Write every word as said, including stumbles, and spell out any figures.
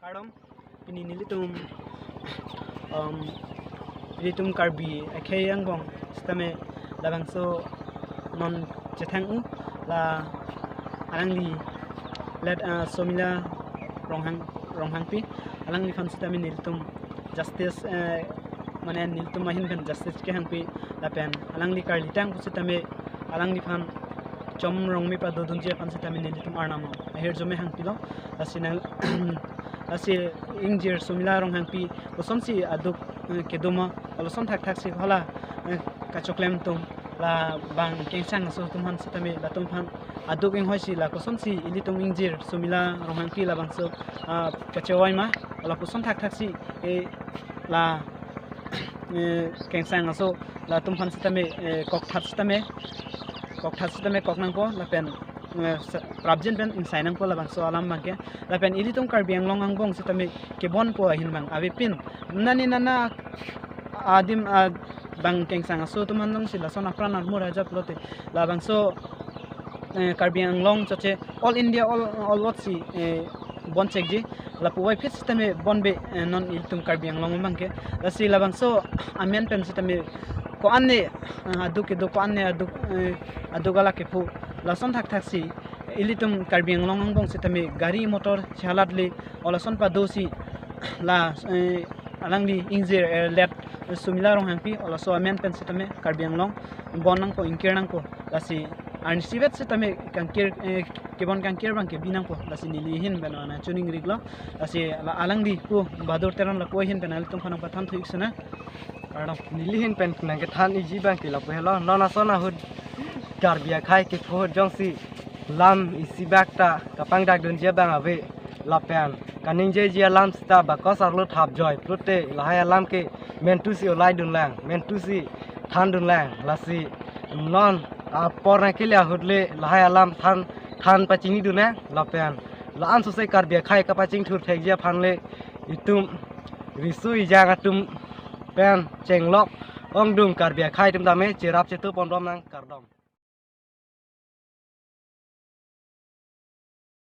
Kardom, pini nelitum, um, nelitum Karbi akhei angbong sitame labangso non chethang-o la alangli let, uh, Somila Ronghang, Ronghangpi, alangliphan sitame nelitum justice, eh, mane nelitum ahin pen justice kehangpi lapen alangli karlitang pusitame alangliphan chom rongme padodunji aphan sitame nelitum Arnam ahirjume hangpilo. Lasi nang lasi ingjir Somila Ronghangpi kosonsi aduk, eh, kedo ma, lason thakthaksi hala, eh, kachoklem atum, labang kengsang aso atum aphan sitame latum aphan aduk inghoisi la kosonsi ilitum ingjir Somila Ronghangpi labangso, ah, kachevoi ma, la koson thakthaksi, eh, la, eh, kengsang aso latum aphan sitame, eh, kokthat sitame, kokthat sitame kok nangpo lapen, eh, sa-, prapjin pen ingsai nangpo labangso alam abangke. Lapen ilitum Karbi Anglong angbong sitame kebonpo ahin abang avepin nani nana adim, ah, bang kengsang aso atum aphan alongsi lason apran armur ajat lote labangso, eh, Karbi Anglong choche all India all, all what si, eh, bon chekji lapu wai phit sitame bonbe, eh, non ilitum Karbi Anglong abangke. Lasi labangso amen pen sitame ko-an ne, eh, aduk kedo ko-an ne aduk, eh, aduk ala kephu lason thakthaksi ilitum Karbi Anglong angbong sitame gari motor chalatle lason padosi la, eh, alangli ingjir, eh, let Somila Ronghangpi laso amen pen sitame Karbi Anglong bon nangpo, ingkir nangpo. Lasi arnisivet sitame kangkir, eh, kebon kangkir abangke bi nangpo. Lasi neli ahin pen ana chuning riklo. Lasi la alangli pu Bahadur Teron lapu ahin pen nelitum aphan nangpathan thu-ik sena. Kardom, neli ahin pen nangkethan-ikji abangke lapu helo, non ason ahut Karbi akhei kephu ahut jongsi lam isi bak ta kapangdak dunji abang ave lapen kaningjeji alam sita bakos arlo thapjoi pulote lahai alam ke mentusi olai dunlang, mentusi than dunlang. Lasi non apor nangkele ahut le lahai alam than, than pachini dunlang lapen la-an sose Karbi akhei kapachingthur thekji aphan le itum riso ejang atum pen chenglok ongdung Karbi akhei atum tame cherap chetu pondom nang. Kardom.